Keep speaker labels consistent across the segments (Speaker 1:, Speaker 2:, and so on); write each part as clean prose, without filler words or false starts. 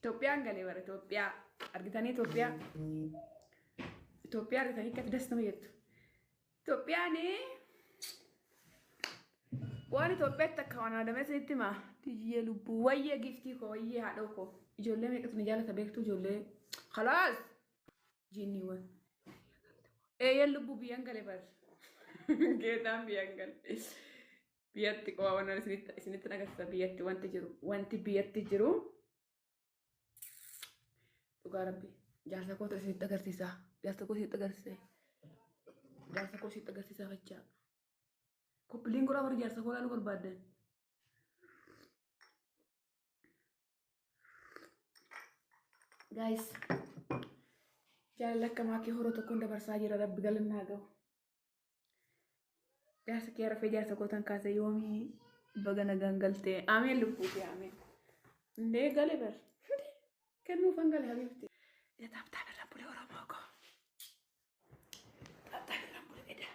Speaker 1: Itoophiyaan galee bara Itoophiyaa. Argitanii Itoophiyaa? Itoophiyaa argitanii akkatti das nama jettu. Itoophiyaan waan Itoophiyaatti akka waan aadamee isinitti hima. Tiyyee lubbuu wayyee giftii koo wayyee haadhoo koo. Ijoollee meeqatu na jaalata beektuu ijoollee. Khalaas! Jinniiwwan. Eeyyeen lubbuu biyyan gale bar. Geetaan biyyan gale. Biyyatti qofa waan isinitti isinitti agarsiisa biyyatti wanti jiru. Wanti biyyatti jiru. Dhugaa rabbi. Jaarsa kootu isinitti agarsiisa. Jaarsa koo isinitti agarsiisa. Jaarsa koo isinitti agarsiisa fachaa. Koppiliin godhaa warri jaarsa koo ilaaluu barbaaddan. Guys, jaalala akka maakii horoo tokkoon dabarsaa jira rabbi galanni haa gahu. Jaarsa kee rafee jaarsa koo tan kaase yoomii baga nagaan galtee ameen lubbuu kee ameen. Indee gale bar. Kennuufan gale habiibti. Ida taaptaap irra bule Oromoo koo. Taaptaap irra bule eda.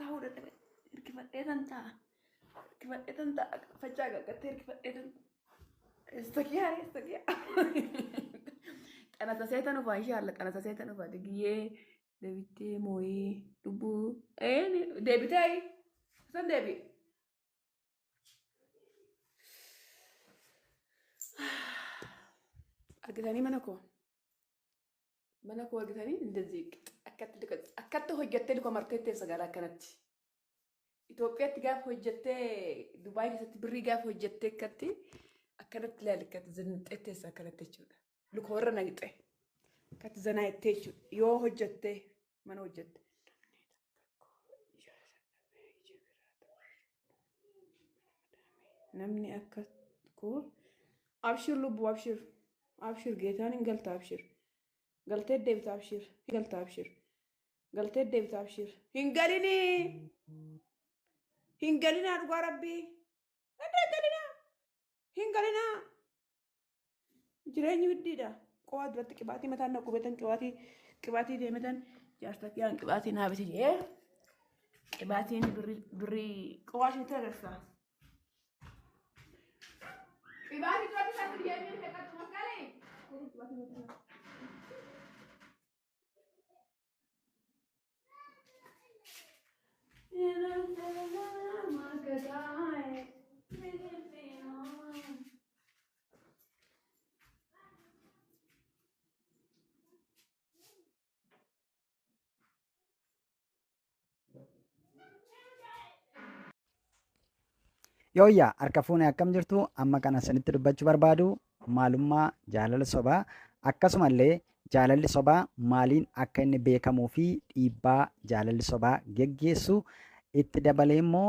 Speaker 1: Taa'uu dadhabe hirkifadhee tan taa'a. Hirkifadhee tan taa'a. Facaa gaggattee hirkifadhee tan Istakiyaa istakiyaa. Qanasasee tan ufaa inshaalla qanasasee tan ufaa digiyyee deebitee mooyii lubbuu ee deebitee san deebi. Argitanii mana koo mana koo argitanii እንደዚህ akkatti akkatti hojjettee luka martee teessa gara akkanatti. Itoophiyaatti gaafa hojjettee Dubaay keessatti birrii gaafa hojjettee akkatti akkanatti ilaali akkatti zinxee teessa akkanatti jechuudha. Luka warra naqxe akkatti zanaa jettee jechuudha. Yoo hojjettee mana hojjette. Namni akka koo abshir lubbuu abshir abshir geetaan hin galta abshir galtee deebita abshir galta abshir galtee deebita abshir hin galinii hin galinaa dhugaa rabbii hin galinaa hin galinaa jireenyi widdiidha qowaa duratti qibaatii mataan na qubetan qibaatii qibaatii deemetan jaarsa kiyyaan qibaatii naa biti jee qibaatiin birrii birrii qowaa isheetti agarsiisa. Qibaatii duratti isaatti deemee feqatu makkalee.
Speaker 2: Yooyyaa harka fuune akkam jirtu amma kana isinitti dubbachuu barbaadu maalummaa jaalala sobaa akkasumallee jaalalli sobaa maaliin akka inni beekamuu fi dhiibbaa jaalalli sobaa geggeessu itti dabalee immoo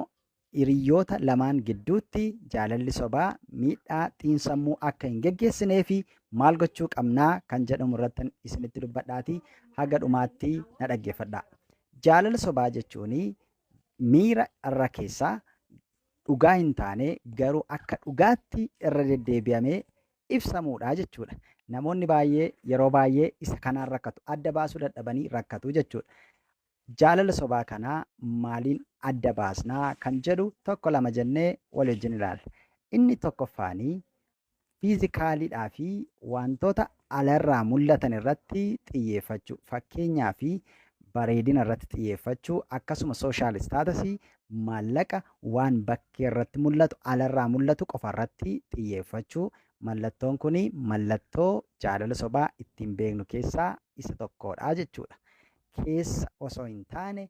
Speaker 2: hiriyyoota lamaan gidduutti jaalalli sobaa miidhaa xiinsammuu akka hin geggeessinee fi maal gochuu qabnaa kan jedhamu irratti isinitti dubbadhaatii haga dhumaatti na dhaggeeffadhaa. Jaalala sobaa jechuun miira irra keessaa dhugaa hin taane garuu akka dhugaatti irra deddeebi'amee ibsamuudha jechuudha. Namoonni baay'ee yeroo baay'ee isa kanaan rakkatu. Adda baasuu dadhabanii rakkatu jechuudha. Jaalala sobaa kanaa maaliin adda baasnaa kan jedhu tokko lama jennee wal wajjin ilaalla. Inni tokkoffaanii fiizikaaliidhaa fi wantoota alarraa mul'atan irratti xiyyeeffachuu. Fakkeenyaa fi bareedina irratti xiyyeeffachuu akkasuma sooshaal istaatasii maallaqa waan bakkee irratti mul'atu alarraa mul'atu qofa irratti xiyyeeffachuu. Mallattoon kun mallattoo jaalala sobaa ittiin beeknu keessaa isa tokkodha jechuudha. Keessa osoo hin taane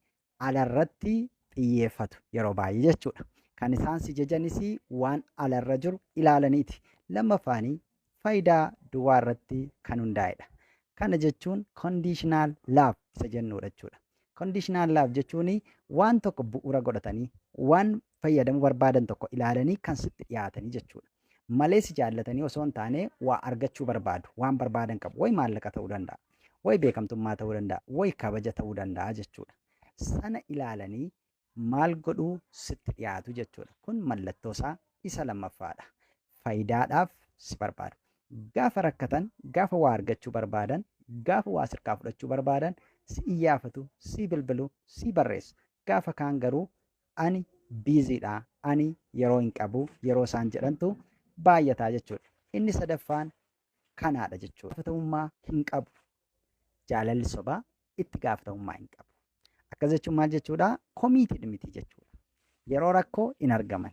Speaker 2: alarratti xiyyeeffatu yeroo baay'ee jechuudha. Kan isaan si jajanis waan alarra jiru ilaalaniiti. Lammaffaanii faayidaa duwwaa irratti kan hundaa'edha. Kana jechuun conditional love isa jennuudha jechuudha. Conditional love jechuun waan tokko bu'uura godhatanii waan fayyadamuu barbaadan tokko ilaalanii kan sitti dhiyaatanii jechuudha. Malee si jaallatanii osoo hin taane waa argachuu barbaadu. Waan barbaadan qabu. Wayi maallaqa ta'uu danda'a. Wayi beekamtummaa ta'uu danda'a. Wayi kabaja ta'uu danda'a jechuudha. Sana ilaalanii maal godhuu sitti dhiyaatu jechuudha. Kun mallattoo isaa isa lammaffaadha. Faayidaadhaaf si barbaadu. Gaafa rakkatan, gaafa waa argachuu barbaadan, gaafa waa sirkaa fudhachuu barbaadan si iyyaafatu, si bilbilu, si barreessu. Gaafa kaan garuu ani biiziidha, ani yeroo hin qabu yeroo isaan jedhantu baay'ataa jechuudha. Inni sadaffaan kanaadha jechuudha. Gaafatamummaa hin qabu. Jaalalli sobaa itti gaafatamummaa hin qabu. Akkas jechuun maal jechuudha? Committed miti jechuudha. Yeroo rakkoo hin argaman.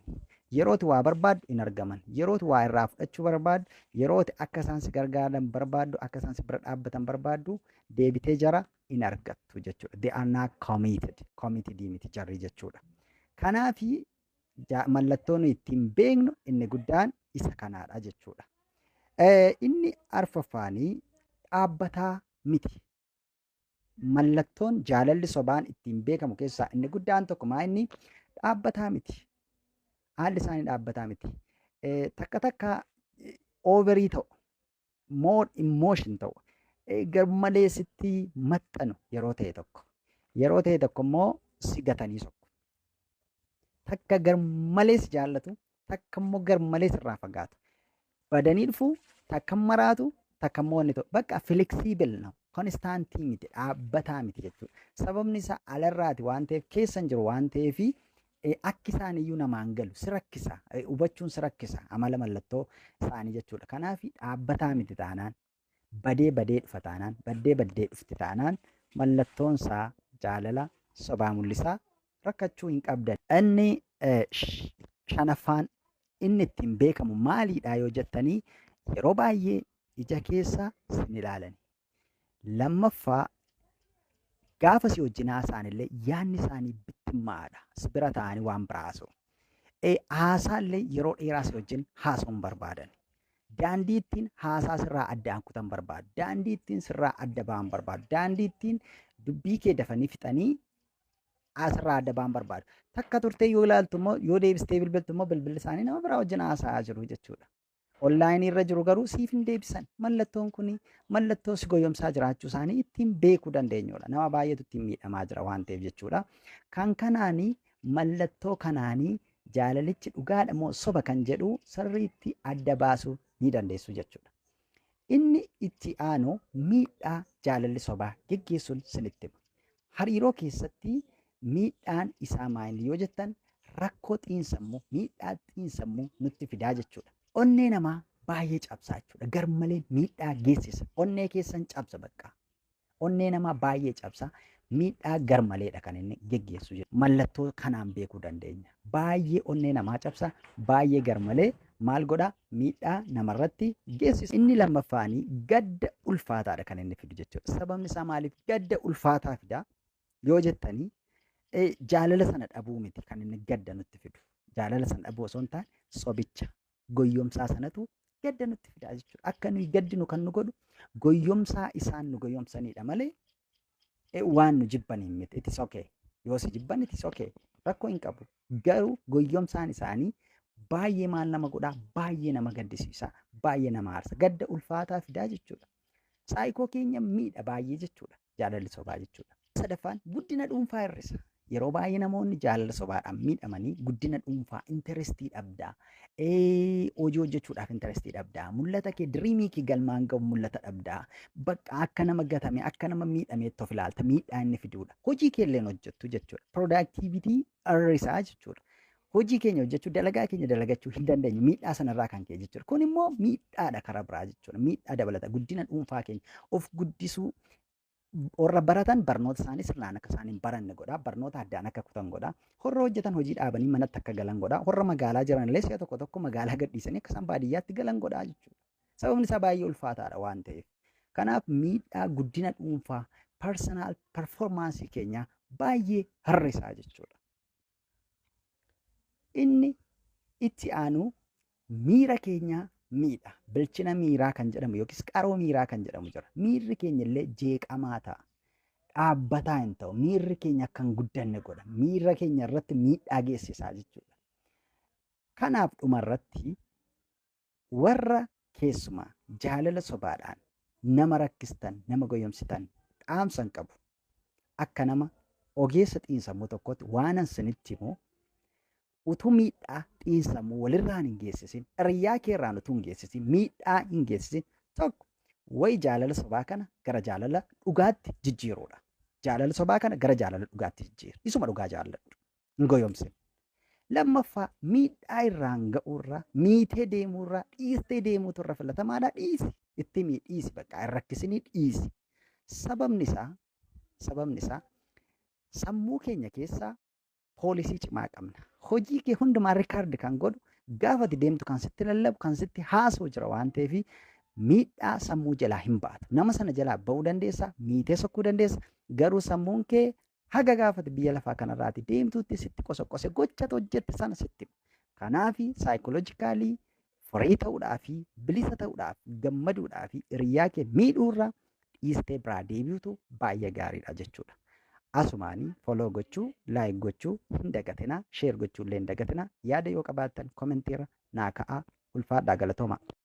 Speaker 2: Yerooti waa barbaaddu hin argaman. Yerooti waa irraa fudhachuu barbaaddu, yerooti akka isaan si gargaaran barbaaddu, akka isaan si bira dhaabbatan barbaaddu, deebitee jara hin argattu jechuudha. They are not committed. Committed miti jarri jechuudha. Kanaafi mallattoo nuyi ittiin beeknu inni guddaan isa kanaadha jechuudha. Inni arfaffaanii dhaabbataa miti. Mallattoon jaalalli sobaan ittiin beekamu keessaa inni guddaan tokko maa inni? Dhaabbataa miti. Haalli isaanii dhaabbataa miti. Takka takka overii ta'u, more emotion ta'u, garmalee sitti maxxanu yeroo ta'e tokko. Yeroo ta'e tokko immoo si gatanii sokku. Takka garmalee si jaallatu, takka immoo garmalee sirraa fagaatu. Badanii dhufu, takka maraatu, takka immoo wanni ta'u. Bakka flexible no, constantii miti, dhaabbataa miti jechuudha. Sababni isaa alarraati waan ta'eef, keessa hin jiru waan ta'eef, akki isaaniiyyuu namaan galu, si rakkisa, hubachuun si rakkisa amala mallattoo isaanii jechuudha. Kanaaf dhaabbataa miti taanaan, badee badee dhufa taanaan, baddee baddee dhufti taanaan, mallattoon isaa jaalala sobaa mul'isaa, rakkachuu hin qabdan. Inni shanaffaan inni ittiin beekamu maaliidha yoo jettanii, yeroo baay'ee ija keessa sin ilaalani. Lammaffaa, gaafa si wajjin haasa'an illee yaadni isaanii bittimmaadha. Si bira taa'anii waan biraa haasa'u. Haasaallee yeroo dheeraa si wajjin haasa'uu hin barbaadan. Daandii ittiin haasaa sirraa addaan kutan barbaadu. Daandii ittiin sirraa adda ba'an barbaadu. Daandii ittiin dubbii kee dafanii fixanii asirraa adda ba'an barbaadu. Takka turtee yoo ilaaltu immoo, yoo deebistee bilbiltu immoo, bilbilli isaanii nama biraa wajjin haasa'aa jiru jechuudha. Onlineii irra jiru garuu siif hin deebisan. Mallattoon kun mallattoo si goyyomsaa jiraachuu isaanii ittiin beekuu dandeenyudha. Nama baay'eetu ittiin miidhamaa jira waan ta'eef jechuudha. Kan kanaanii, mallattoo kanaanii jaalalichi dhugaadha moo soba kan jedhu sirriitti adda baasuu ni dandeessu jechuudha. Inni itti aanu miidhaa jaalalli sobaa geggeessuun sinitti hima. Hariiroo keessatti miidhaan isaa maali yoo jettan, rakkoo xiinsammuu, miidhaa xiinsammuu nutti fidaa jechuudha. Onnee namaa baay'ee cabsaa jechuudha. Garmalee miidhaa geessisa. Onnee keessan cabsa bakka. Onnee namaa baay'ee cabsa. Miidhaa garmaleedha kan inni geggeessu jechuudha. Mallattoo kanaan beekuu dandeenya. Baay'ee onnee namaa cabsa. Baay'ee garmalee maal godhaa? Miidhaa namarratti geessisa. Inni lammaffaanii gadda ulfaataadha kan inni fidu jechuudha. Sababni isaa maaliif gadda ulfaataa fida yoo jettanii, jaalala sana dhabuu miti kan inni gadda nutti fidu. Jaalala sana dhabuu osoo hin taane, sobicha goyyomsaa sanatu gadda nutti fidaa jechuudha. Akka nuyi gaddinu kan nu godhu goyyomsaa isaan nu goyyomsanidha malee waan nu jibbaniin miti. It is okay. Yoo si jibban, it is okay. Rakkoo hin qabu. Garuu goyyomsaan isaanii baay'ee maal nama godhaa? Baay'ee nama gaddisiisa. Baay'ee nama aarsa. Gadda ulfaataa fidaa jechuudha. Saayikoo keenya miidha baay'ee jechuudha. Jaalalli sobaa jechuudha. Sadaffaan guddina dhuunfaa hir'isa. Yeroo baay'ee namoonni jaalala sobaadhaan miidhamanii guddina dhuunfaa, interestii dhabdaa. Hojii hojjechuudhaaf interestii dhabdaa. Mul'ata kee, dreamii kee galmaan ga'u mul'ata dhabdaa. Bakka akka nama gatame, akka nama miidhameetti of ilaalta, miidhaa inni fiduudha. Hojii kee illee hojjettu jechuudha. Productivity hir'isaa jechuudha. Hojii keenya hojjechuu, dalagaa keenya dalagachuu hin dandeenyu miidhaa sanarraa kan ka'e jechuudha. Kun immoo miidhaadha karaa biraa jechuudha. Miidhaa dabalata guddina dhuunfaa keenya of guddisuu, warra baratan barnoota isaanii sirnaan akka isaan hin baranne godha. Barnoota addaan akka kutan godha. Warra hojjetan hojii dhaabanii manatti akka galan godha. Warra magaalaa jiran illee si'a tokko tokko magaalaa gadhiisanii akka isaan baadiyyaatti galan godha jechuudha. Sababni isaa baay'ee ulfaataadha waan ta'eef. Kanaaf miidhaa guddina dhuunfaa, personal performance keenya baay'ee hir'isaa jechuudha. Inni itti aanu miira keenya miidha. Bilchina miiraa kan jedhamu yookiis qaroo miiraa kan jedhamu jira. Miirri keenya illee jeeqamaa ta'a. Dhaabbataa hin ta'u. Miirri keenya akka hin guddanne godha. Miira keenya irratti miidhaa geessisaa jechuudha. Kanaaf dhumarratti warra keessumaa jaalala sobaadhaan nama rakkistan, nama goyyomsitan, dhaamsan qabu. Akka nama ogeessa xiinsammuu tokkotti waan isinitti himu, utuu miidhaa xiinsammuu walirraan hin geessisin, hiriyyaa keerraan utuu hin geessisin, miidhaa hin geessisin, tokko wayi jaalala sobaa kana gara jaalala dhugaatti jijjiiruudha. Jaalala sobaa kana gara jaalala dhugaatti jijjiiru. Isuma dhugaa jaalladhu. Hin goyomsin. Lammaffaa, miidhaa irraan ga'uurraa, miitee deemuurraa, dhiistee deemuutu irra filatamaadha, dhiisi. Itti himii dhiisi bakka hin rakkisinii dhiisi. Sababni isaa sammuu keenya keessaa poolisii cimaa qabna. Hojii kee hundumaa record kan godhu, gaafa ati deemtu kan sitti lallabu, kan sitti haasa'u jira waan ta'eef miidhaa sammuu jalaa hin baatu. Nama sana jalaa ba'uu dandeessa, miitee sokkuu dandeessa. Garuu sammuun kee haga gaafate biyya lafaa kanarraati deemtuutti sitti qosoqose gocha hojjette sana sitti hima. Kanaafi psychologically free ta'uudhaa fi bilisa ta'uudhaaf, gammaduudhaa fi hiriyaa kee miidhuurra dhiistee biraa deebi'utu baay'ee gaariidha jechuudha. Asumaanii follow gochuu, like gochuu hin dagatinaa, share gochuu illee hin dagatinaa. Yaada yoo qabaattan commentiirra naa ka'aa. Ulfaadhaa, galatooma.